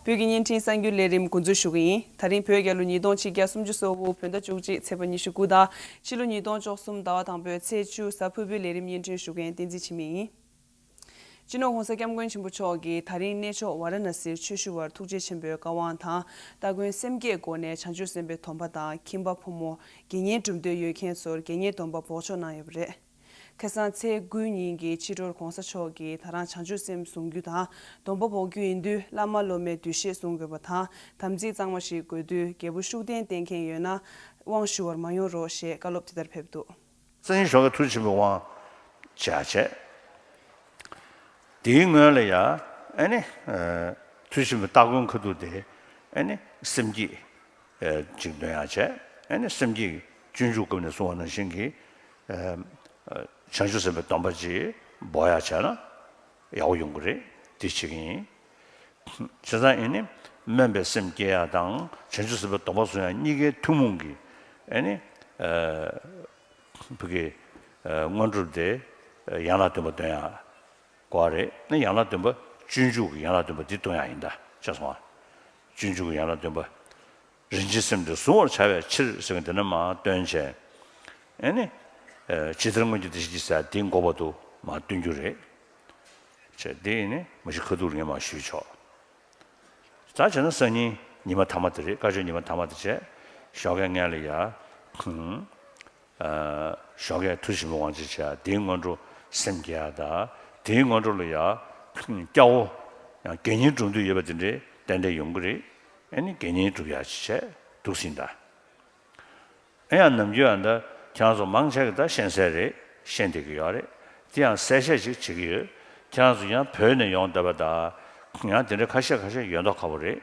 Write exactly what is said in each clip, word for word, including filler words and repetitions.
བོད་ཀྱི་བརྙན་འཕྲིན་གསར་འགྱུར་ལས་རིམ་འགོ་འཛུགས་ཞུ་གི་ཡིན། ད་རིང་བོད་རྒྱལ་ལོ་ཉིས་སྟོང་ཆིག་བརྒྱ་སུམ་ཅུ་སོ་དགུ་བོད་ཟླ་བཅུ་གཅིག་ཚེས་པ་ཉི་ཤུ་དགུ་དང་ཕྱི་ལོ་ཉིས་སྟོང་བཅུ་གསུམ་ཟླ་བ་དང་པོའི་ཚེས་བཅུ་གཟའ་ཕུར་བུའི་ལས་རིམ་སྙན་སྒྲོན་ཞུ་མཁན་བསྟན་འཛིན་འཆི་མེད་ཡིན། སྤྱི་ནོར་༸གོང་ས་༸སྐྱབས་མགོན་ཆེན་པོ་མཆོག་གིས་ད་རིང་གནས་མཆོག་ཝཱ་ར་ཎ་སིར་ཆོས་ཞུ་བར་ཐུགས་རྗེ་ཆེན་པོའི་བཀའ་དབང་དང་། སྟ་གོན་སེམས་བསྐྱེད་སྒོ་ནས་བྱང་ཆུབ་སེམས་དཔའི་སྡོམ་པ་དང་ཁྱིམ་པ་ཕོ་མོ་དགེ་བསྙེན་སྒྲུབ་འདོད་ཡོད་མཁན་ཚོར་དགེ་བསྙེན་སྡོམ་པ་འབོགས་ཆོག་གནང་ཡོད་པ་རེད། ཁ་སང་ཚེས་དགུའི་ཉིན་གྱི་ཕྱི་དྲོར་༸གོང་ས་མཆོག་གིས་ད་རང་བྱང་ཆུབ་སེམས་བཟུང་རྒྱུ་དང་སྡོམ་པ་འབོགས་རྒྱུ་ཡིན་དུས། བླ་མ་སློབ་མའི་འདུ་ཤེས་བཟུང་དགོས་པ་དང་། དམ་ཚིག་གཙང་མ་ཞིག་དགོས་དུས། རྒྱལ་པོ་ཤུགས་ལྡན་བསྟེན་མཁན་ཡོད་ན་དབང་ཞུ་བར་མ་ཡོང་རོགས་ཞེས་བཀའ་སློབ་དེ་ལྟར་ཕེབས་འདུག། སང་ཉིན་ཞོགས་ཀས་ཐུགས་རྗེ་ཆེན་པོའི་དབང་བྱས་བྱས། དེའི་སྔོན་ལ་ཡ། ཨ་ནི། ཨ། ཐུགས་རྗེ་ཆེན་པོའི་སྟ་གོན་ཁ་ཐུག་དེ། ཨ་ནི་སེམས་བསྐྱེད། ཨ། ཅིག་འདོན་ཡག་བྱས། ཨ་ནི་སེམས་བསྐྱེད་སྤྱོད་འཇུག་སྐབས་ནས་གསུངས་པ་ནང་བཞིན་གྱི། ཨ། བྱང་ཆུབ་སེམས་དཔའི་སྡོམ་པ་ཅིག་འབོགས་ཡག་བྱས་ན་ཡག་པོ་ཡོང་གི་རེད། དེ་བྱེད་ཀྱི་ཡིན། བྱས་ཙང་ཨ་ནི་སྨོན་པའི་སེམས་བསྐྱེད་ཡག་དང་བྱང་ཆུབ་སེམས་དཔའི་སྡོམ་པ་བཟུང་ཡག་གཉིས་ཀའི་ཐུན་མོང་གི། ཨ་ནི། ཨ། བོད་ཀྱི། ཨ། དངོས་གྲུབ་དེ་ཡན་ལག་བདུན་པ་འདོན་ཡག་གོ་བ་རེད། ཨ་ནི་ཡན་ལག་བདུན་པ་སྤྱོད་འཇུག་གི་ཡན་ལག་བདུན་པ་འདི་འདོན་ཡག་ཡིན་ད། ཤེས་སོང་ང་། སྤྱོད་འཇུག་གི་ཡན་ལག་བདུན་པ། རིན་ཆེན་སེམས་དེ་གཟུང་བར་བྱ་བའི་ཕྱིར་ཟེར་མཁན་དེ་ནས་མར་བཏོན་བྱས། ཨ་ནི། ཨ། ཇི་ལྟར་སྔོན་གྱི་བདེ་གཤེགས་ཀྱིས་ཟེར་དེའི་འགོ་བར་དུ་མར་བཏོན་རྒྱུ་རེད། བྱས་དེ་ནི་མ་གཞི་ཁ་ཐུག་ལ་ངས་མར་ཞུས་ཆོག། ད་བྱས་ན་སང་ཉིན་ཉི་མ་མཐའ་མ་དེ་རེད། བཀའ་ཆོས་ཉི་མ་མཐའ་མ་དེ་བྱས། ཞོགས་ཀས་སྔོན་ལ་ཡ། ཨ། ཞོགས་ཀས་ཐུགས་རྗེ་ཆེན་པོའི་དབང་ཅིག་བྱས། དེའི་སྔོན་འགྲོ་སེམས་བསྐྱེད་ཡག་དང་། དེའི་སྔོན་འགྲོ་ལ་ཡ། སྐྱ་བོ། ཡང་དགེ་བསྙེན་སྒྲུབ་འདོད་ཡོད་པ་དེ་འདྲས་ཏན་ཏན་ཡོང་གི་རེད། ཨ་ནི་དགེ་བསྙེན་སྒྲུབ་ཡག་ཅིག་བྱས་འདུག་སེ་ཡིན་ད། ཨེ་ཡང་ནམ་རྒྱུན་ཨ་ད་ཁྱེད་རང་ཚོ་མང་ཆེ་གིས་ད་ཤེས་གསལ་རེད། ཤེས་བསྡད་ཀྱི་ཡོད་རེད། དེ་ཡང་གསལ་བཤད་ཅིག་བྱེད་ཀྱི་ཡོད། ཁྱེད་རང་ཚོ་ཡང་བོད་ནས་ཡོང་བསྡད་པ་དང་། ཡང་དེ་འདྲའི་ཁ་ཤས་ཁ་ཤས་ཡོད་མདོག་ཁ་པོ་རེད།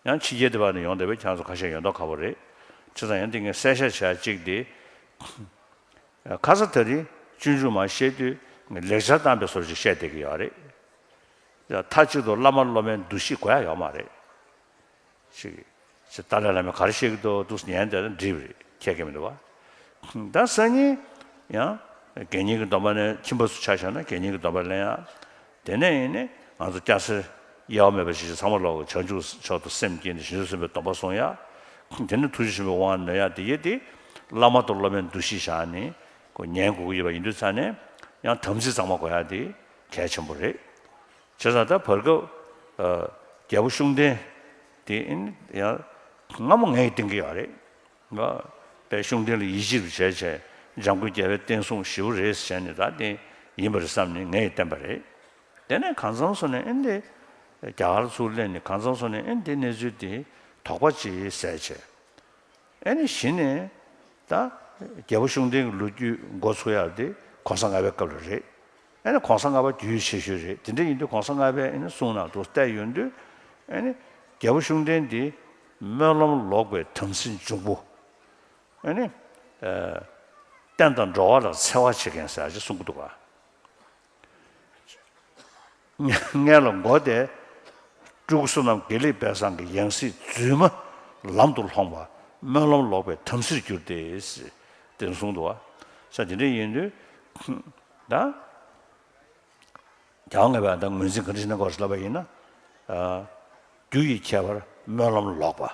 ཡང་ཕྱི་རྒྱལ་དེ་བར་ནས་ཡོང་བསྡད་པའི་ཁྱེད་རང་ཚོ་ཁ་ཤས་ཡོད་མདོག་ཁ་པོ་རེད། བྱས་ཙང་ཡང་དེ་ངས་གསལ་བཤད་བྱེད་ཡག་གཅིག་དེ། ཁ་ས་དེ་རིང་སྤྱོད་འཇུག་མར་བཤད་དུས་ངས་ལེགས་སྦྱར་བཏང་པའི་བཟོ་འདྲ་ཞིག་བཤད་བསྡད་ཀྱི་ཡོད་རེད། མཐའ་གཅིག་ཏུ་བླ་མ་སློབ་མའི་འདུ་ཤེས་དགོས་ཡག་ཡོད་མ་རེད། ཅིག་ཅིག་ཏཱ་ལའི་བླ་མས་ག་རེ་བཤད་ཀྱི་འདུག་འདུག་ཉན་བསྡད་ན་འགྲིག་པ་རེད། ཁྱད་ཀྱི་མི་འདུག་བ། ད་སང་ཉིན་ཡང་དགེ་བསྙེན་གྱི་སྡོམ་པ་ནས་ཁྱིམ་པ་ཚོ་ཆ་བཞག་ན་དགེ་བསྙེན་གྱི་སྡོམ་པ་ལེན་ཡག། དེ་ནས་ཡིན་ནས་ང་ཚོ་སྐྱ་སེར་དབྱེ་བ་མེད་པ་ཞིག་ཚང་མ་ལོག་གི་བྱང་ཆུབ་མཆོག་ཏུ་སེམས་བསྐྱེད་ནས་བྱང་ཆུབ་སེམས་དཔའི་སྡོམ་པ་བཟུང་ཡག། དེ་ནས་ཐུགས་རྗེ་ཆེན་པོའི་དབང་ནོད་ཡག་དེ་ཡིན་དུས། བླ་མ་དང་སློབ་མའི་འདུ་ཤེས་བཞག་ནས་ཁོ་ཉན་དགོས་ཀྱི་ཡོད་པ་ཡིན་དུས་ཙང་ནས། ཡང་དམ་ཚིག་གཙང་མ་དགོས་ཡག་དེ་གལ་ཆེན་པོ་རེད། བྱས་ཙང་ད་བར་སྐབས། ཨ། རྒྱལ་པོ་ཤུགས་ལྡན་དེ་ཡང་སྔ་མོ་ངས་བསྟེན་གྱི་ཡོད་རེད། ང་དཔེ་ཤུགས་ལྡན་ལ་ཡིད་ཆེས་པ་བྱས་བྱས། འཇམ་མགོན་རྒྱལ་བའི་བསྟན་སྲུང་ཞེ་པོ་རེད་ཟེར་ནས་ད་བསྟེན་ཡིན་པ་རེད་བསམ་ནས་ངས་བསྟེན་པ་རེད། དེ་ནས་གང་འཚམ་སོང་ནས་ཨེ་འདི་རྒྱ་གར་ཚུར་སླེབས་ནས་གང་འཚམ་སོང་ནས་ཨེ་འདི་གནས་ཚུལ་དེ་དོགས་པ་ཅིག་ཟད་བྱས། ཨེ་ནི་གཞི་ནས་ད་རྒྱལ་པོ་ཤུགས་ལྡན་གྱི་ལོ་རྒྱུས་འགོ་ཚུགས་ཡག་དེ་གོང་ས་ལྔ་པའི་སྐབས་ལ་རེད། ཨེ་ནི་གོང་ས་ལྔ་པ་རྒྱུས་ཡོད་ཆེ་ཤོས་རེད། དེ་འདྲ་ཡིན་དུས་གོང་ས་ལྔ་པས་ཨེ་ནི་གསུང་ནང་དུ་བལྟས་ཡོང་དུས། ཨེ་ནི་རྒྱལ་པོ་ཤུགས་ལྡན་འདི་སྨོན་ལམ་ལོག་པའི་དམ་ཚིག་འབྱུང་པོ། ཨེ་ནི། ཨ། བསྟན་དང་འགྲོ་བ་ལ་འཚེ་བ་བྱེད་མཁན་ཟེར་ཅིག་གསུང་གི་འདུག་ག། སྔོན་ལ་མགོ་དེ། སྤྲུལ་སྐུ་བསོད་ནམས་དགེ་ལེགས་དཔལ་བཟང་གི་ཡང་སྲིད་རྫུན་མ་ལམ་དུ་ལྷོངས་པ། སྨོན་ལམ་ལོག་པའི་དམ་ཚིག་གྱུར་ཏེ། དེ་གསུངས་འདུག་བ། ས་དེ་འདྲ་ཡིན་དུས། ད་རྒྱལ་བ་ལྔ་པས་ད་ངོས་འཛིན་ག་འདྲ་ཞིག་གནང་དགོས་ལབ་པ་ཡིན་ན། ཨ། རྒྱུ་ཡི་ཁྱད་པར་སྨོན་ལམ་ལོག་པ།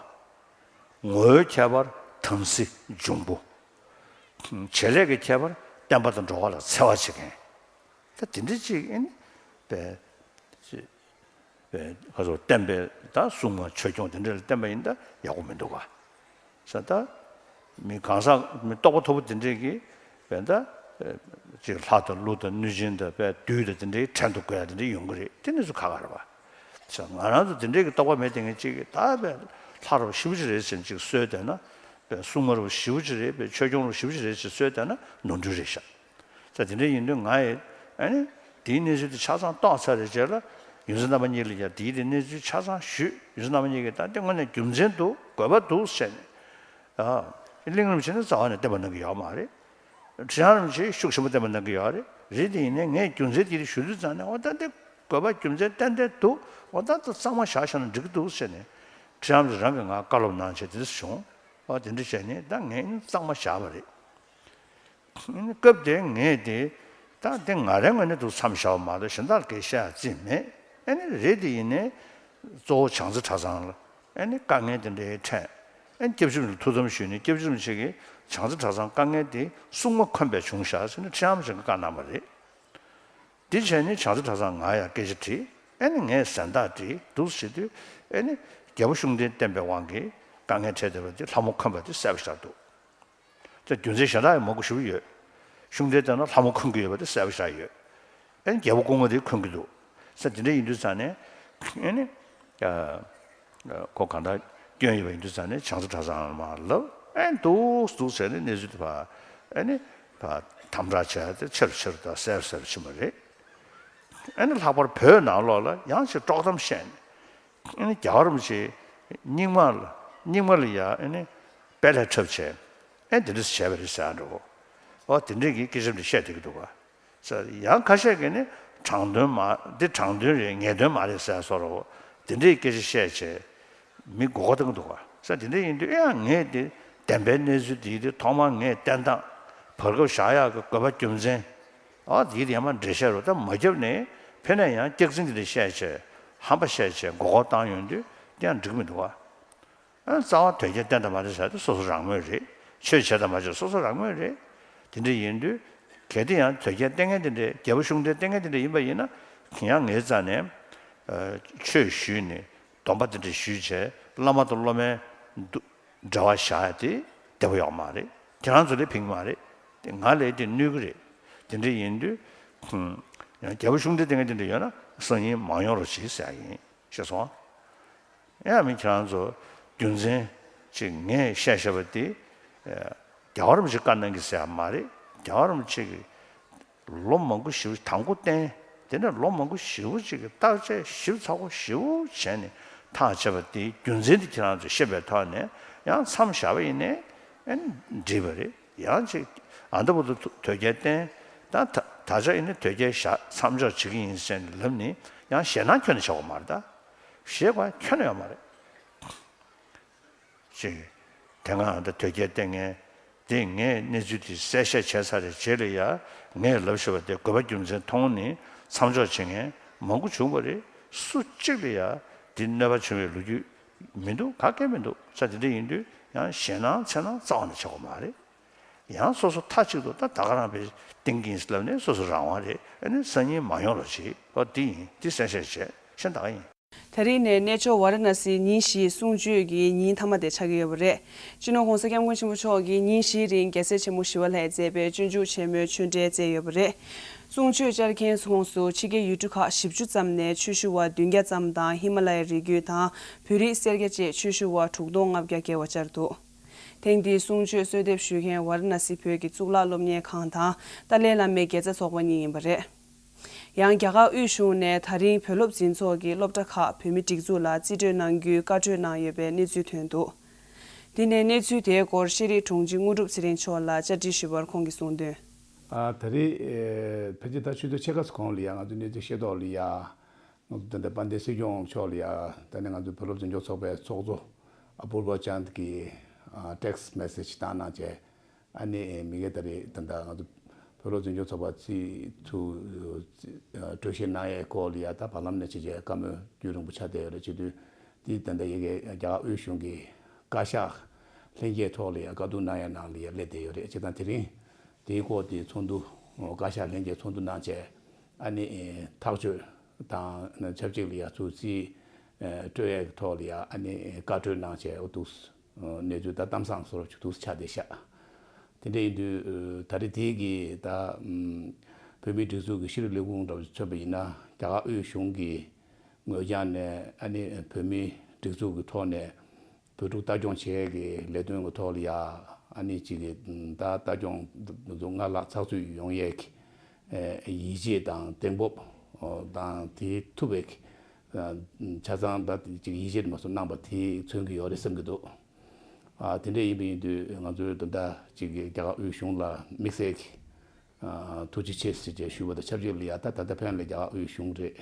ངོ་བོའི་ཁྱད་པར་དམ་ཚིག་འབྱུང་པོ། བྱེད་ལས་ཀྱི་ཁྱད་པར་བསྟན་པ་དང་འགྲོ་བ་ལ་འཚེ་བ་བྱེད་མཁན། ད་དེ་འདྲ་ཅིག་ཨེ་ནི་པས། པས་ཁ་སོ་བསྟན་པའི་ད་སྲུང་མ་ཆོས་སྐྱོང་དེ་འདྲ་ལ་བསྟན་པ་ཡིན་ད་ཡག་པོ་མི་འདུག་ག། ས་ད་མི་གང་ཟག་མི་རྟོགས་པ་མཐོ་པོ་དེ་འདྲས་ཀྱིས་པས་ད་ཅིག་ལྷ་དང་ཀླུ་དང་གནོད་སྦྱིན་དང་པས་བདུད་དང་དེ་འདྲའི་བྲན་དུ་བཀོལ་ཡག་དེ་འདྲ་ཡོང་གི་རེད། དེ་ནི་ཚོ་ཁག་ཁག་རེད་པ། ས་ང་རང་ཚོ་དེ་འདྲས་ཀྱི་རྟོགས་པ་མེད་དེ་ངས་ཅིག་གིས་ད་པས་ལྷ་རབ་ཞེ་པོ་ཅིག་རེད་ཟེར་ཅིག་གསོལ་བསྡད་ན། པས་སྲུང་མ་རབ་ཞེ་པོ་ཅིག་རེད། པས་ཆོས་སྐྱོང་རབ་ཞེ་པོ་ཅིག་རེད་ཅེས་གསོལ་བསྡད་ན་ནོར་འཁྲུལ་རེད་ཤག། ད་དེ་འདྲ་ཡིན་དུས་ང་ཡིས་ཨ་ནི་དེའི་གནས་ཚུལ་དེ་ཆ་ཚང་རྟོགས་ཚར་རེད་བྱས་ལ། ཡོངས་འཛིན་རྣམ་པ་གཉིས་ལ་ཡང་དེའི་དེ་གནས་ཚུལ་ཆ་ཚང་ཞུས། ཡོངས་འཛིན་རྣམ་པ་གཉིས་ཀྱིས་ད་དེ་དངོས་གནས་རྒྱུ་མཚན་འདུག། དགོས་པ་འདུག་ཟེར་ནས། ཨ། གླིང་རིན་པོ་ཆེ་ནི་རྩ་བ་ནས་བསྟན་པ་གནང་གི་ཡོད་མ་རེད། ཁྲི་བྱང་རིན་པོ་ཆེས་ཤུགས་ཆེན་པོ་བསྟན་པ་གནང་གི་ཡོད་རེད། རེད་དེ་ཡིན་ནའི་ངས་རྒྱུ་མཚན་དེ་རིགས་ཞུ་དུས་ཙང་ནས། འོ་ད་དེ་དགོས་པ་རྒྱུ་མཚན་ཏན་ཏན་འདུག། འོ་ད་ད་གཙང་མ་བཞག་བཞག་ན་འགྲིག་གི་འདུག་ཟེར་ནས། ཁྲི་བྱང་རིན་པོ་ཆེ་རང་གིས་ང་བཀའ་སློབ་གནང་བྱས་དེ་འདྲ་བྱུང་། འོ་དེ་འདྲ་བྱས་ནས་ད་ངས་ནི་གཙང་མ་བཞག་པ་རེད། སྐབས་དེ་ངས་དེ་ད་དེ་ང་རའི་ངོས་ནས་འདུག་མཚམས་བཞག་པ་མ་གཏོགས་གཞན་དག་གིས་བཤད་ཡག་རྩིས་མེད། ཨ་ནི་རེད་དེ་ཡིན་ནའི་ གཙོ་བོ་བྱང་རྩེ་གྲྭ་ཚང་ལ་ཨེ་ནི་དཀའ་ངལ་དེ་འདྲའི་འཕྲད། ཨེ་ནི་སྐྱབས་རྗེ་རིན་པོ་ཆེ་ཐུགས་དམ་ཞུས་ནས་སྐྱབས་རྗེ་རིན་པོ་ཆེ་གིས་བྱང་རྩེ་གྲྭ་ཚང་དཀའ་ངལ་དེ་སྲུང་མ་འཁོན་པས་བྱུང་བཞག་ཟེར་ནས་ཁྲི་ཨ་མ་ཆེན་པོས་བཀའ་གནང་བ་རེད། དེ་བྱས་ནས་བྱང་རྩེ་གྲྭ་ཚང་ང་ཡང་སྐད་ཆ་དྲིས། ཨེ་ནི་ངས་གཟེངས་རྟགས་དྲིས་འདུག་ཟེར་དུས། ཨེ་ནི་རྒྱལ་པོ་ཤུགས་ལྡན་བསྟེན་པའི་དབང་གིས་དཀའ་ངལ་འཕྲད་བསྡད་པ་དེ་ལྷ་མོ་འཁོན་པ་དེ་གསལ་པོ་ཞིག་འདུག། ད་རྒྱུ་མཚན་གཞན་དག་ཡང་མང་པོ་ཞེ་པོ་ཡོད། ཤུགས་ལྡན་བསྟེན་ན་ལྷ་མོ་འཁོན་གྱི་ཡོད་པ་དེ་གསལ་པོ་ཞིག་ཡོད། ཨེ་ནི་རྒྱལ་པོ་སྐུ་ངོ་དེ་འཁོན་གྱི་འདུག་ཟེར། དེ་འདྲ་ཡིན་དུས་ཙང་ནས་ཨེ་ནི། ཨ། ཁོ་གང་ལྟར་སྐྱོན་ཡོད་པ་ཡིན་དུས་ཙང་ནས་བྱང་རྩེ་གྲྭ་ཚང་ལ་མར་ལབ། ཨེ་འདུག་འདུག་ཟེར་ནས་གནས་ཚུལ་དེ་ཕར་ཨེ་ནི་ཕར་དམ་དྲག་བྱས་ཏེ་ཆེ་རུ་ཆེ་རུ་དང་གསལ་རུ་གསལ་རུ་ཕྱིན་པ་རེད། ཨེ་ནི་ལྷག་པར་བོད་ནང་ལོགས་ལ་ཡང་ཅིག་དཀྲོག་གཏམ་བཤད་ནས། ཨེ་ནི་རྒྱལ་བ་རིན་པོ་ཆེ་རྙིང་མ་ལ་རྙིང་མ་ལ་ཡ་ཨེ་ནི་དཔེ་ལྷད་འཁྲབ་བྱས། ཨེ་འདི་འདྲ་བྱས་པ་རེད་ཟེར་འགྲོ། འོ་དེ་འདྲས་ཀྱི་སྐད་ཆ་འདི་བཤད་བསྡད་ཀྱི་འདུག་ག། ཡང་ཁ་ཤས་ཀྱིས་ནི་དྲང་དོན་མ། འདི་དྲང་དོན་རེད། ངེས་དོན་མ་རེད་ཟེར་བཟོ་འདྲ་བོ་དེ་འདྲའི་སྐད་ཆ་བཤད་བྱས་མི་མགོ་སྐོར་གཏོང་གི་འདུག་ག། ས་དེ་འདྲ་ཡིན་དུས་ཨེ་ཡང་ངས་དེ་བདེན་པའི་གནས་ཚུལ་དེ་དེ་ཐོག་མར་ངས་བསྟན་སྟངས་བར་སྐབས་བཞག་ཡག་གི་དགོས་པ་རྒྱུ་མཚན། ཨ་དེ་ཡང་མ་འགྲེལ་བཤད་རོ་ད་མ་བརྒྱབ་ནས་ཕན་ནས་ཡང་སྐྱག་རྫུན་དེ་འདྲ་བཤད་བྱས་ཧམ་པ་བཤད་བྱས་མགོ་སྐོར་བཏང་ཡོང་དུས་དེ་ཡང་འགྲིག་གི་མི་འདུག་ག། ཨ་རྩ་བ་དོལ་རྒྱལ་བསྟེན་དང་མ་བསྟེན་ཟེར་དེ་སོ་སོ་རང་མོས་རེད། ཆོས་བྱས་དང་མ་བྱས་སོ་སོ་རང་མོས་རེད། དེ་འདྲ་ཡིན་དུས་གལ་ཏེ་ཡང་དོལ་རྒྱལ་བསྟེན་མཁན་དེ་འདྲ་རྒྱལ་པོ་ཤུགས་ལྡན་བསྟེན་མཁན་དེ་འདྲ་ཡིན་པ་ཡིན་ན་ཡང་ངའི་རྩ་ནས་ཨ་ཆོས་ཞུས་ནས་སྡོམ་པ་དེ་འདྲ་ཞུས་བྱས་བླ་མ་དང་སློབ་མའི་འདུ་འབྲེལ་བ་བཞག་ཡ་དེ་བདེ་པོ་ཡོད་མ་རེད། ཁྱེད་རང་ཚོ་ལས་ཕན་གྱི་མ་རེད། དེ་ང་ལས་དེ་གནོད་ཀྱི་རེད། དེ་འདྲ་ཡིན་དུས་ཡང་རྒྱལ་པོ་ཤུགས་ལྡན་བསྟེན་མཁན་དེ་འདྲ་ཡོད་ན་སང་ཉིན་མ་ཡོང་རོགས་གྱིས་ཟེར་ཡ་ཡིན། ཤེས་སོང་། ཡང་མིན་ཁྱེད་རང་ཚོ་རྒྱུ་མཚན་ཅིག་ངས་བཤད་བཞག་པ་འདི་རྒྱལ་བ་རིན་པོ་ཆེ་བཀའ་གནང་གི་ཟེར་ཡ་མ་རེད། རྒྱལ་བ་རིན་པོ་ཆེ་གིས་ལོ་མང་པོ་ཞེ་པོ་དང་པོ་བསྟེན། དེ་ནས་ལོ་མང་པོ་ཞེ་པོ་ཅིག་གི་བརྟག་དཔྱད་ཞིབ་ཚགས་པོ་ཞེ་པོ་བྱས་ནས་ཐག་བཅད་པ་དེའི་རྒྱུ་མཚན་དེ་ཁྱེད་རང་ཚོས་ཤེས་པའི་ཐོག་ནས་ཡང་མཚམས་བཞག་པ་ཡིན་ནའི་ཨེ་འགྲིག་པ་རེད། ཡང་ཅིག་ཨ་ད་བར་དུ་དོལ་རྒྱལ་བསྟེན། ད་ད་ད་ཆ་ཡིན་ན་དོལ་རྒྱལ་བཞག་མཚམས་འཇོག་བྱེད་ཀྱི་ཡིན་ཟེར་ནས་ལབ་ནས་ཡང་ཞེད་སྣང་ཁྱོན་ནས་བྱེད་དགོས་མ་རེད་ད། ཞེད་དགོས་ཁྱོན་ནས་ཡོད་མ་རེད། ཅིག་དེ་སྔ་ཨ་ད་དོལ་རྒྱལ་བསྟེན་མཁན་དེ་ངས་གནས་ཚུལ་དེ་གསལ་བཤད་བྱས་ཚར་རེད། རྗེས་ལ་ཡ་ངས་ལབ་ཤེས་པ་དེ་དགོས་པ་རྒྱུ་མཚན་མཐོང་ནས་མཚམས་འཇོག་བྱེད་མཁན་མང་པོ་བྱུང་བ་རེད། སུ་གཅིག་ལ་ཡ་དེ་གནོད་པ་བྱུང་བའི་ལོ་རྒྱུས་མི་འདུག་ག་གེ་མི་འདུག་ས་དེ་འདྲ་ཡིན་དུས་ཡང་ཞེད་སྣང་འཚེར་སྣང་རྩ་བ་ནས་བྱེད་དགོས་མ་རེད། ཡང་སོ་སོ་མཐའ་གཅིག་ཏུ་ད་ད་ག་རང་བའི་ཏིང་གིས་ལབ་ནས་སོ་སོ་རང་དབང་རེད། ཨ་ནི་སང་ཉིན་མ་ཡོང་རོགས་གྱིས། ཨོ་དེ་ཡིན། དེ་གསལ་བཤད་བྱས་གཞན་ད་ག་ཡིན། ད་རིང་ནས་གནས་མཆོག་ཝཱ་ར་ཎ་སིའི་ཉིན་བཞིའི་གསུང་ཆོས་ཀྱི་ཉིན་མཐའ་མ་དེ་ཆགས་ཀྱི་ཡོད་པ་རེད། སྤྱི་ནོར་༸གོང་ས་༸སྐྱབས་མགོན་ཆེན་པོ་མཆོག་གིས་ཉིན་བཞིའི་རིང་རྒྱལ་སྲས་ཆེན་མོ་ཞི་བ་ལྷས་མཛད་པའི་སྤྱོད་འཇུག་ཆེན་མོའི་ཆོས་འབྲེལ་མཛད་ཡོད་པ་རེད། གསུང་ཆོས་བཅར་མཁན་ཁོངས་སུ་ཕྱི་རྒྱལ་ཡུལ་གྲུ་ཁག་བཞི་བཅུ་ཙམ་ནས་ཆོས་ཞུ་བ་བདུན་བརྒྱ་ཙམ་དང་ཧི་མ་ལ་ཡའི་རི་རྒྱུད་དང་བོད་རིགས་སེར་སྐྱ་བཅས་ཆོས་ཞུ་བ་དྲུག་སྟོང་ལྔ་བརྒྱ་བརྒལ་བ་བཅར་འདུག་ཐེངས་འདིའི་གསུང་ཆོས་གསོལ་འདེབས་ཞུ་མཁན་ཝཱ་ར་ཎ་སི་བོད་ཀྱི་གཙུག་ལག་སློབ་གཉེར་ཁང་དང་ཏཱ་ལའི་བླ་མའི་དགེ་རྩ་ཚོགས་པ་གཉིས་ཡིན་པ་རེད། ཡང་རྒྱ་གར་དབུས་གཞུང་ནས་ད་རིང་བོད་སློབ་འཛིན་ཚོགས་ཀྱི་སློབ་གྲྭ་ཁག་བོད་མི་སྒྲིག་འཛུགས་ལ་རྩིས་སྤྲོད་གནང་རྒྱུའི་བཀའ་གྲོས་གནང་ཡོད་པའི་གནས་ཚུལ་ཐོན་འདུག་དེ་ནས་གནས་ཚུལ་དེའི་སྐོར་ཤེས་རིག་དྲུང་ཆེ་དངོས་གྲུབ་ཚེ་རིང་མཆོག་ལ་བཅར་འདྲི་ཞུས་པར་ཁོང་གིས་གསུངས་དོན། ཨ་ད་རེས་ཨེ་ཕལ་ཆེར་ད་ཆུ་ཚོད་ཕྱེད་ཀ་ཙམ་གོང་ལ་ཡ་ང་ཚོ་གནས་ཚུལ་ཤེས་རྟོགས་ལ་ཡ། ང་ཚོ་ད་ལྟ་དཔལ་ལྡན་སྲིད་སྐྱོང་མཆོག་ལ་ཡ་ད་ནི་ང་ཚོ་བོད་སློབ་འཛིན་སྐྱོང་ཚོགས་པའི་ཚོགས་གཙོ་ཨ་པུར་བ་ཅན་གྱིས་ཨ་ཊེག་སི་མེ་སེ་ཇི་བཏང་གནང་བྱས། ཨ་ནི་མི་སྒེར་ད་རེས་ད་ལྟ་ང་ཚོ་བོད་སློབ་འཛིན་སྐྱོང་ཚོགས་པ་རྩིས་ཐུ་སྤྲོད་བཞེས་གནང་ཡས་སྐོར་ལ་ཡ་ད་བར་ལམ་ནས་བྱས་བྱས་བཀའ་མོལ་རྒྱུན་རིང་པོ་ཆགས་བསྡད་ཡོད་རེད། བྱེད་དུས་འདི་ད་ལྟ་ཡ་གི་རྒྱ་གར་དབུས་གཞུང་གི་བཀའ་ཤག་ལྷན་རྒྱས་ཐོག་ལ་ཡ་བཀའ་བསྡུར་གནང་ཡས་ནང་ལ་ཡ་སླེབས་བསྡད་ཡོད་རེད། བྱས་ཙང་དེ་རིང་དེའི་སྐོར་དེ་ཚོགས་འདུ་བཀའ་ཤག་ལྷན་རྒྱས་ཚོགས་འདུ་གནང་བྱས་ཨ་ནི་ཐག་གཅོད་དང་ཆབས་ཅིག་ལ་ཡ་ཚུར་རྩིས་སྤྲོད་ཡས་ཐོག་ལ་ཡ་ཨ་ནི་བཀའ་གྲོས་གནང་བྱས་འོ་འདུག་གནས་ཚུལ་ད་གཏམ་བཟང་བཟོ་འདྲ་ཅིག་འདུག་ཆགས་བསྡད་ཤག་དེ་འདྲ་ཡིན་དུས་ད་རེས་དེ་གི་ད་བོད་མིའི་སྒྲིག་འཛུགས་ཀྱི་ཤེས་རིག་ལས་ཁུངས་འདྲ་བ་མཚོན་པ་ཡིན་ན་རྒྱ་གར་དབུས་གཞུང་གི་ངོས་རྒྱང་ནས་ཨ་ནི་བོད་མིའི་སྒྲིག་འཛུགས་ཀྱི་ཐོག་ནས་བོད་ཕྲུག་ལྟ་སྐྱོང་བྱེད་ཡས་ཀྱི་ལས་དོན་གྱི་ཐོག་ལ་ཡ་ཨ་ནི་གཅིག་གི་ད་ལྟ་སྐྱོང་སྔར་ལྷག་ཚགས་ཚུད་ཡོང་ཡས་ཀྱི་ཡིད་ཆེས་དང་གཏན་སྤོབས་དང་དེ་ཐུབ་པའི་ཆ་ཚང་ད་ཅིག་ཡིད་ཆེས་མ་སོང་གནང་པ་དེ་མཚོན་གྱི་ཡོད་རེད་བསམ་གྱི་འདུག་ཨ་དེ་འདྲ་ཡིན་པ་ཡིན་དུས་ང་ཚོའི་ད་ལྟ་ཅིག་རྒྱ་གར་དབུས་གཞུང་ལ་དམིགས་བསལ་གྱི་ཨ་ཐུགས་རྗེ་ཆེ་ཟེར་བྱས་ཞུ་བ་དང་ཆབས་ཅིག་ལ་ཡ་ད་ད་ལྟ་ཕན་ལ་རྒྱ་གར་དབུས་གཞུང་རེད།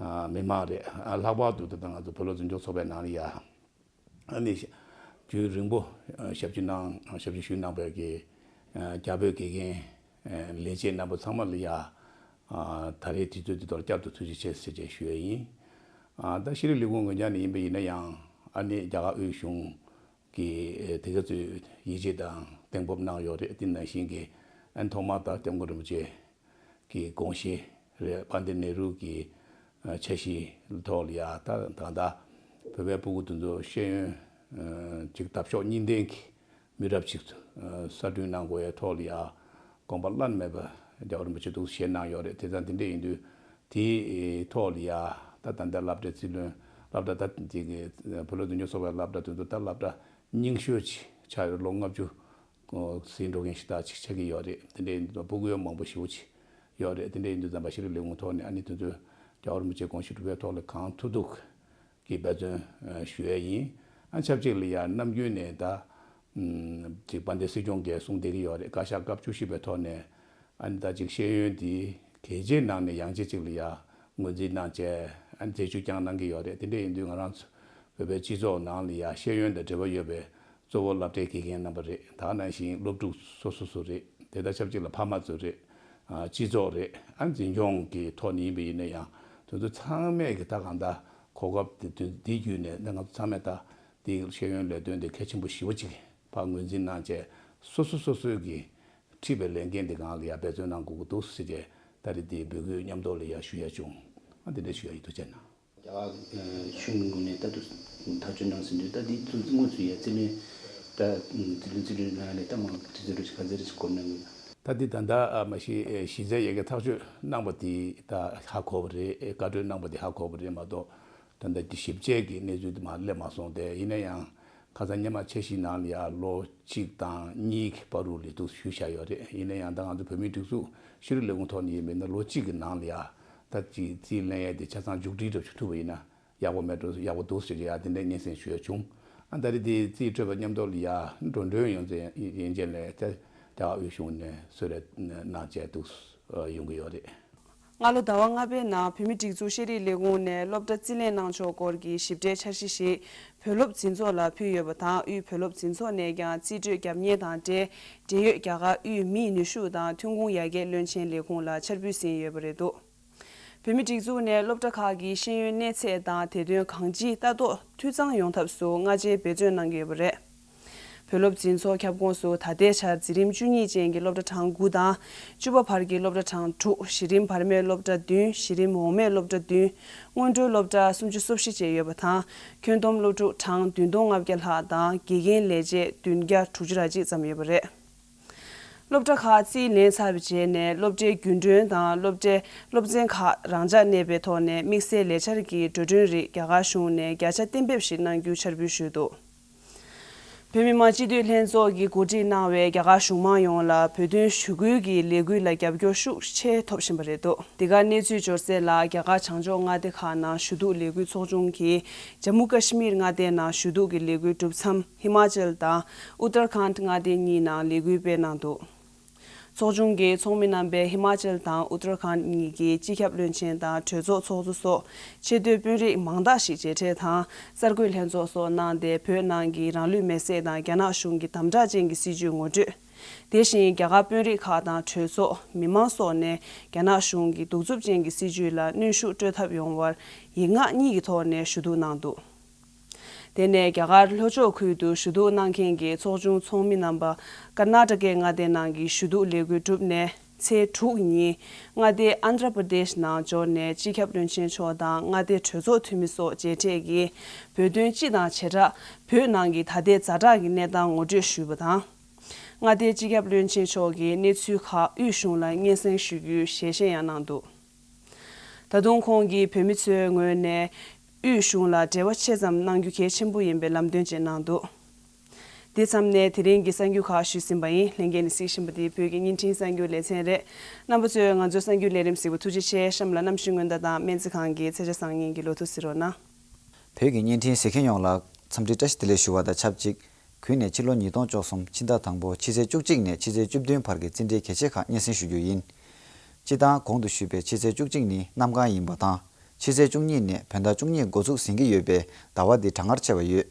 ཨ་མི་མང་རེད། ཨ་ལྷག་པར་དུ་ད་ལྟ་ང་ཚོ་བོད་སློབ་འཛིན་སྐྱོང་ཚོགས་པའི་ནང་ལ་ཡ་ཨ་ནི་རྒྱུན་རིང་པོ་ཞབས་ཕྱི་གནང་ཞབས་ཕྱི་ཞུས་གནང་བའི་གི་རྒྱ་བོད་དགེ་རྒན་ལས་བྱེད་རྣམ་པ་ཚང་མ་ལ་ཡ་ད་རེས་དུས་ཚོད་འདི་ཐོག་བསྐྱར་དུ་ཐུགས་རྗེ་ཆེ་ཟེར་བྱས་ཞུ་ཡས་ཡིན། ཨ་ད་ཤེས་རིག་ལས་ཁུངས་ངོས་ཀྱང་ནས་ཡིན་པ་ཡིན་ན་ཡང་ཨ་ནི་རྒྱ་གར་དབུས་གཞུང་གིས་དེ་ག་ཚོད་ཡིད་ཆེས་དང་གདེང་སྤོབས་གནང་ཡོད་རེད། དེ་ནང་བཞིན་གྱི་ཨ་ནི་ཐོག་མར་ད་སྐྱབས་མགོན་རིན་པོ་ཆེ་གི་དགོངས་གཞི་རེད། པཎ་ཌི་ཏ་ནེ་རུ་གི་འཆར་གཞིའི་ཐོག་ལ་ཡ་ད་ད་ལྟ་བོད་པའི་སྤུ་གུ་དེ་ཚོ་ཤེས་ཡོན་ཅིག་འདབ་གཤོག་གཉིས་ལྡན་གྱི་མི་རབས་ཅིག་གསར་སྐྲུན་གནང་དགོས་ཡའི་ཐོག་ལ་ཡ་དགོངས་པ་བླ་ན་མེད་པ་རྒྱལ་བ་རིན་པོ་ཆེ་འདུག་བཞེས་གནང་ཡོད་རེད། དེ་ཙང་དེ་འདྲ་ཡིན་དུས་དེའི་ཐོག་ལ་ཡ་ད་ད་ལྟ་སློབ་གྲྭའི་རྩིས་ལོན་སློབ་གྲྭ་ད་དེ་གི་བོད་སློབ་འཛིན་སྐྱོང་ཚོགས་པའི་སློབ་གྲྭ་དེ་ཚོ་ད་སློབ་གྲྭ་རྙིང་ཤོས་ཅིག་ཆགས་ཡོད། ལོ་ལྔ་བཅུ་ཟིན་འགྲོ་མཁན་ཞིག་ད་ཅིག་ཆགས་ཀྱི་ཡོད་རེད། དེ་འདྲའི་སྤུ་གུ་ཡང་མང་པོ་ཞེ་པོ་ཅིག་ཡོད་རེད། དེ་འདྲ་ཡིན་དུས་ཙམ་པ་ཤེས་རིག་ལས་ཁུངས་ཐོག་ནས་ཨ་ནི་དེ་ཚོའི་རྒྱལ་བ་རིན་པོ་ཆེའི་དགོངས་གཞི་སྒྲུབ་པའི་ཐོག་ལ་གང་ཐུབ་ཐུབ་ཀྱི་འབད་བརྩོན་ཞུ་ཡས་ཡིན། ཨ་ཆབས་ཅིག་ལ་ཡང་ནམ་རྒྱུན་ནས་ད་ཅིག་དཔལ་ལྡན་སྲིད་སྐྱོང་གིས་གསུངས་བསྡད་ཀྱི་ཡོད་རེད། བཀའ་ཤག་སྐབས་བཅུ་བཞི་པའི་ཐོག་ནས་ཨ་ནི་ད་ཅིག་ཤེས་ཡོན་འདི་གལ་ཆེའི་ནང་ནས་ཡང་ཆེ་ཅིག་ལ་ཡང་ངོས་འཛིན་གནང་བྱས་ཨ་ནི་རྩད་ཞིབ་ཀྱང་གནང་གི་ཡོད་རེད། དེ་འདྲ་ཡིན་དུས་ང་རང་ཚོ་བོད་པའི་སྤྱི་ཚོགས་ནང་ལ་ཡང་ཤེས་ཡོན་དང་འབྲེལ་བ་ཡོད་པའི་གཙོ་བོ་སློབ་གྲྭའི་དགེ་རྒན་རྣམ་པ་རེད། ད་ནང་བཞིན་སློབ་ཕྲུག་སོ་སོ་སོ་རེད། དེ་དང་ཆབས་ཅིག་ལ་ཕ་མ་ཚོ་རེད། ཨ་སྤྱི་ཚོགས་རེད། ཨ་འཛིན་སྐྱོང་གི་ཐོག་ནས་ཡིན་པ་ཡིན་ན་ཡང་དེ་ཚོ་ཚང་མས་ཀྱི་ད་གང་ལྟར་གོ་སྐབས་དེ་དུས་འདི་བརྒྱུད་ནས་ད་ང་ཚོ་ཚང་མས་ད་འདི་ཤེས་ཡོན་ལས་དོན་དེ་གལ་ཆེན་པོ་ཞེ་པོ་ཅིག་ཕར་ངོས་འཛིན་གནང་བྱས་སོ་སོ་སོ་སོའི་གི་འཁྲིས་པའི་ལས་འགན་དེ་གང་ལ་ཡང་འབད་བརྩོན་གནང་དགོས་ཀྱི་འདུག་ཟེར་བྱས་ད་རེས་འདི་འབོད་སྐུལ་མཉམ་དུ་ལ་ཡང་ཞུ་ཡ་བྱུང་། ཨ་འདི་འདྲ་ཞུ་ཡ་ཡིན། ཐུགས་རྗེ་གནང་། རྒྱ་གར་གཞུང་གི་ངོས་ནས་ད་དུང་ཐག་གཅོད་གནང་ཟིན་དུས་ད་འདི་ཚོ་དངོས་སུ་ཡ་རྩིས་ལེན་ད་རྩིས་ལེན་རྩིས་ལེན་གནང་ནས་ད་མང་དུས་ཚོད་རེ་ཞིག་ག་ཚོད་རེ་ཞིག་འགོར་གནང་གི་ཡོད། ད་འདི་ད་ལྟ་ཨ་མ་གཞི་གཞི་རྩའི་ཡ་གི་ཐག་གཅོད་གནང་པ་དེ་ད་ཧ་གོ་བ་རེད། བཀའ་འཁྲོལ་གནང་པ་དེ་ཧ་གོ་བ་རེད་མ་གཏོགས་ད་ལྟ་འདི་ཞིབ་དཔྱད་ཀྱི་གནས་ཚུལ་དེ་མར་སླེབས་མ་སོང་སྟེ། ཡིན་ན་ཡང་ཁ་སང་སྔོན་མ་འཆར་གཞིའི་ནང་ལ་ཡ་ལོ་གཅིག་དང་གཉིས་ཀྱི་བར་དུ་ལས་འདུག་ཞུས་བཞག་ཡོད་རེད། ཡིན་ན་ཡང་ད་ང་ཚོ་བོད་མིའི་སྒྲིག་འཛུགས་ཤེས་རིག་ལས་ཁུངས་ཐོག་ནས་ཡིན་མིན་ན་ལོ་གཅིག་གི་ནང་ལ་ཡ་ད་ཅིག་རྩིས་ལེན་ཡས་དེ་ཆ་ཚང་མཇུག་སྒྲིལ་འགྲོ་ཆོག་ཐུབ་པ་ཡིན་ན་ཡག་པོ་མེད་འགྲོ་ཡག་པོ་འདུག་ཟེར་ཡ་དེ་འདྲའི་སྙན་སེང་ཞུ་ཡ་བྱུང་། ཨ་ད་རེས་དེ་རྩིས་སྤྲོད་པ་མཉམ་དུ་ལ་ཡ་འགྲོ་གྲོན་ཡོང་ཚེ་ཡན་ཆད་ལས་ད་རྒྱ་གར་དབུས་གཞུང་ནས་གསོལ་རས་གནང་བྱས་འདུག་ཡོང་གི་ཡོད་རེད། སྔ་ལོ་ཟླ་བ་ལྔ་པའི་ནང་བོད་མིའི་སྒྲིག་འཛུགས་ཤེས་རིག་ལས་ཁུངས་ནས་སློབ་གྲྭ་རྩིས་ལེན་གནང་ཕྱོགས་སྐོར་གྱི་ཞིབ་ཕྲའི་འཆར་གཞི་ཞིག་བོད་སློབ་འཛིན་ཚོགས་ལ་ཕུལ་ཡོད་པ་དང་། དབུས་བོད་སློབ་འཛིན་ཚོགས་ནས་ཀྱང་རྩིས་སྤྲོད་བརྒྱབ་ཉེས་དང་འབྲེལ། འབྲེལ་ཡོད་རྒྱ་གར་དབུས་མིའི་ནུས་ཤུགས་དང་ཐོན་ཁུངས་ཡར་རྒྱས་བློན་ཆེན་ལས་ཁུངས་ལ་འཆར་འབུལ་ཟིན་ཡོད་པ་རེད་འདུག་བོད་མིའི་སྒྲིག་འཛུགས་ནས་སློབ་གྲྭ་ཁག་གི་ཤེས་ཡོན་གནས་ཚད་དང་དེ་དོན་གང་ཅིའི་ལྟ་རྟོག་འཐུས་ཚང་ཡོང་ཐབས་སུ་སྔ་རྗེས་འབད་བརྩོན་གནང་གི་ཡོད་པ་རེད། བོད་སློབ་འཛིན་ཚོགས་ཁྱབ་ཁོངས་སུ་ད་ལྟའི་ཆར་འཛིན་རིམ་བཅུ་གཉིས་ཅན་གྱི་སློབ་གྲྭ་གྲངས་དགུ་དང་། བཅུ་པ་བར་གྱི་སློབ་གྲྭ་གྲངས་དྲུག་གཞི་རིམ་བར་མའི་སློབ་གྲྭ་བདུན། གཞི་རིམ་འོག་མའི་སློབ་གྲྭ་བདུན། སྔོན་འགྲོའི་སློབ་གྲྭ་སུམ་ཅུ་སོ་བཞི་བཅས་ཡོད་པ་དང་། ཁྱོན་བསྡོམས་སློབ་ཕྲུག་གྲངས་བདུན་སྟོང་ལྔ་བརྒྱ་ལྷག་དང་དགེ་རྒན་ལས་བྱེད་བདུན་བརྒྱ་དྲུག་ཅུ་རེ་གཅིག་ཙམ་ཡོད་པ་རེད། སློབ་གྲྭ་ཁག་རྩིས་ལེན་ཚར་བའི་རྗེས་ནས་སློབ་གྲྭའི་རྒྱུན་གྲོན་དང་སློབ་གྲྭའི་སློབ་ཚན་ཁག་རང་འཇགས་གནས་པའི་ཐོག་ནས་དམིགས་བསལ་ལས་འཆར་གྱི་འགྲོ་གྲོན་རིགས་རྒྱ་གར་གཞུང་ནས་བརྒྱ་ཆ་གཏན་འབེབས་ཤིག་གནང་རྒྱུའི་འཆར་འབུལ་ཞུས་འདུག་བོད་མི་མང་སྤྱི་འཐུས་ལྷན་ཚོགས་ཀྱིས་གོ་སྒྲིག་གནང་བའི་རྒྱ་གར་གཞུང་མང་ཡོངས་ལ་བོད་དོན་ཞུ་སྐུལ་གྱི་ལས་འགུལ་ལ་རྒྱབ་སྐྱོར་ཤུགས་ཆེ་ཐོབ་བཞིན་པ་རེད་འདུག་འདི་གར་གནས་ཚུལ་འབྱོར་གསལ་ལ། རྒྱ་གར་བྱང་ཕྱོགས་མངའ་སྡེ་ཁག་ནང་ཞུ་གཏུག་ལས་འགུལ་ཚོགས་ཆུང་གིས་ཇམ་མུ་ཀ་ཤི་མིར་མངའ་སྡེའི་ནང་ཞུ་གཏུག་གི་ལས་འགུལ་གྲུབ་མཚམས་ཧི་མ་ཅལ་དང་ཨུ་ཏར་ཁཱན་མངའ་སྡེ་གཉིས་ནང་ལས་འགུལ་སྤེལ་གནང་འདུག་ཚོགས་ཆུང་གི་ཚོགས་མི་རྣམ་པས་ཧི་མ་ཅལ་དང་ཨུ་ཏར་ཁཱན་གཉིས་ཀྱི་སྤྱི་ཁྱབ་བློན་ཆེན་དང་གྲོས་ཚོགས་ཚོགས་གཙོ་སོགས་ཆེས་མཐོའི་དཔོན་རིགས་མང་དག་ཞིག་མཇལ་འཕྲད་དང་གསར་འགོད་ལྷན་ཚོགས་སོགས་གནང་སྟེ། བོད་ནང་གི་རང་ལུས་མེར་སྲེག་དང་རྒྱ་ནག་གཞུང་གི་དམ་དྲག་ཅན་གྱི་སྲིད་བྱུས་ངོ་སྤྲོད། དེ་བཞིན་རྒྱ་གར་དཔོན་རིགས་ཁག་དང་གྲོས་ཚོགས། མི་མང་སོགས་ནས་རྒྱ་ནག་གཞུང་གི་གདུག་རྩུབ་ཅན་གྱི་སྲིད་བྱུས་ལ་གནོན་ཤུགས་སྤྲོད་ཐབས་ཡོང་བར་ཡིག་ངག་གཉིས་ཀྱི་ཐོག་ནས་ཞུ་གཏུག་གནང་འདུག་དེ་ནས་རྒྱ་གར་ལྷོ་ཕྱོགས་ཁུལ་དུ་ཞུ་གཏུག་གནང་མཁན་གྱི་ཚོགས་ཆུང་ཚོགས་མི་རྣམ་པ་ཀར་ནཱ་ཊ་ཀའི་མངའ་སྡེ་ནང་གི་ཞུ་གཏུག་ལས་འགུལ་གྲུབ་ནས་ཚེས་དྲུག་ཉིན་མངའ་སྡེ་ཨན་དྷྲ་པྲ་དེཤ་ནང་འབྱོར་ནས་སྤྱི་ཁྱབ་བློན་ཆེན་མཆོག་དང་མངའ་སྡེའི་གྲོས་ཚོགས་འཐུས་མི་སོགས་མཇལ་འཕྲད་ཀྱིས་བོད་དོན་སྤྱི་དང་བྱེ་བྲག་བོད་ནང་གི་ད་ལྟའི་ཛ་དྲག་གི་གནས་སྟངས་ངོ་སྤྲོད་ཞུས་པ་དང་། མངའ་སྡེའི་སྤྱི་ཁྱབ་བློན་ཆེན་མཆོག་གིས་གནས་ཚུལ་ཁག་དབུས་གཞུང་ལ་སྙན་སེང་ཞུ་རྒྱུའི་ཞལ་བཞེས་ཡང་གནང་འདུག་ད་དུང་ཁོང་གིས་བོད་མི་ཚོའི་ངོས་ནས་དབུས་གཞུང་ལ་འབྲེལ་བ་ཆེ་ཙམ་གནང་རྒྱུ་གལ་ཆེན་པོ་ཡིན་པའི་ལམ་སྟོན་བཅས་གནང་འདུག་དེ་མཚམས་ནས་དེ་རིང་གི་གསར་འགྱུར་ཁག་ཞུས་ཟིན་པ་ཡིན། ལྷན་རྒྱས་ནས་གཟིགས་བཞིན་པ་འདི་བོད་ཀྱི་བརྙན་འཕྲིན་གསར་འགྱུར་ལེ་ཚན་རེད། རྣམ་པ་ཚོས་ང་ཚོའི་གསར་འགྱུར་ལས་རིམ་གཟིགས་པར་ཐུགས་རྗེ་ཆེ། གཤམ་ལ་གནམ་གཤིས་སྔོན་བརྡ་དང་སྨན་རྩིས་ཁང་གི་ཚེས་ཆ་སང་ཉིན་གྱི་ལོ་ཐོ་གཟིགས་རོགས་གནང་། བོད་ཀྱི་བརྙན་འཕྲིན་གཟིགས་མཁན་ཡོངས་ལ་འཚམས་འདྲི་བཀྲ་ཤིས་བདེ་ལེགས་ཞུ་བ་དང་ཆབས་ཅིག་གུས་ནས་ཕྱི་ལོ་ཉིས་སྟོང་བཅུ་གསུམ་ཕྱི་ཟླ་དང་པོ་ཕྱི་ཚེས་བཅུ་གཅིག་ནས་ཕྱི་ཚེས་བཅུ་བདུན་བར་གྱི་རྩིས་འབྲས་གལ་ཆེ་ཁག་སྙན་སེང་ཞུ་རྒྱུ་ཡིན། སྤྱིར་བཏང་གོང་དུ་ཞུས་པའི་ཕྱི་ཚེས་བཅུ་གཅིག་ནི་གནམ་གང་ཡིན་པ་དང་། ཕྱི་ཚེས་བཅུ་གཉིས་ནས་བོད་ཟླ་བཅུ་གཉིས་འགོ་འཛུགས་ཟིན་གྱི་ཡོད་པས་ཟླ་བ་འདི་གྲང་ངར་ཆེ་བ་ཡོད།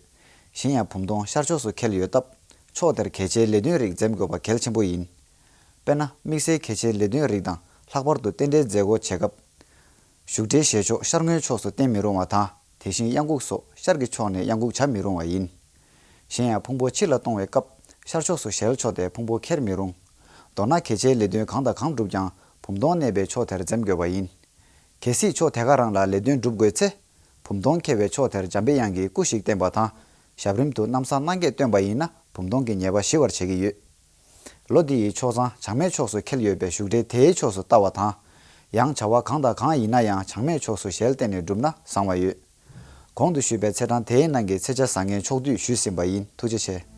གཞན་ཡང་བུམ་སྟོང་ཤར་ཕྱོགས་སུ་འཁེལ་ཡོད་སྟབས། ཕྱོགས་དེར་གལ་ཆེའི་ལས་དོན་རིགས་འཛེམ་དགོས་པ་གལ་ཆེན་པོ་ཡིན། དཔེར་ན། དམིགས་བསལ་གལ་ཆེའི་ལས་དོན་རིགས་དང་ལྷག་པར་དུ་རྟེན་འབྲེལ་མཛད་སྒོ་བྱེད་སྐབས། བཞུགས་གྲལ་བཞེས་ཕྱོགས་ཤར་ངོས་ཕྱོགས་སུ་བསྟན་མི་རུང་བ་དང་། དེ་བཞིན་གཡང་འགུགས་སོགས་ཤར་གྱི་ཕྱོགས་ནས་གཡང་འགུགས་བྱ་མི་རུང་བ་ཡིན། གཞན་ཡང་ཕུང་པོ་ཕྱི་ལ་གཏོང་བའི་སྐབས་ཤར་ཕྱོགས་སུ་ཞལ་ཕྱོགས་ཏེ་ཕུང་པོ་འཁྱེར་མི་རུང་། མདོར་ན་གལ་ཆེའི་ལས་དོན་གང་དང་གང་བསྒྲུབ་ཀྱང་བུམ་སྟོང་གནས་པའི་ཕྱོགས་དེར་འཛེམ་དགོས་པ་ཡིན། གལ་སྲིད་ཕྱོགས་དེ་ག་རང་ལ་ལས་དོན་སྒྲུབ་དགོས་ཚེ། བུམ་སྟོང་འཁྱེར་བའི་ཕྱོགས་དེར་འཇམ་པའི་དབྱངས་ཀྱི་སྐུ་ཞིག་བསྟན་པ་དང་། ཞབས་རིམ་དུ་གནམ་ས་སྣང་བརྒྱད་བཏོན་པ་ཡིན་ན་བུམ་སྟོང་གི་ཉེས་པ་ཞི་བར་བྱེད་ཀྱི་ཡོད། ལོ་འདི་ཡི་ཆོག་མཚམས་བྱང་སྨད་ཕྱོགས་སུ་འཁེལ་ཡོད་པས་བཞུགས་གྲལ་དེའི་ཕྱོགས་སུ་ལྟ་བ་དང་། ཡང་བྱ་བ་གང་དང་གང་ཡིན་ན་ཡང་བྱང་སྨད་ཕྱོགས་སུ་ཞལ་བསྟན་ནས་བསྒྲུབས་ན་བཟང་བ་ཡོད། གོང་དུ་ཞུས་པའི་ཚེས་གྲངས་དེའི་ནང་གི་ཚེས་ཆ་བཟང་ངན་ཕྱོགས་བསྡུས་ཞུས་ཟིན་པ་ཡིན། ཐུགས་རྗེ་ཆེ།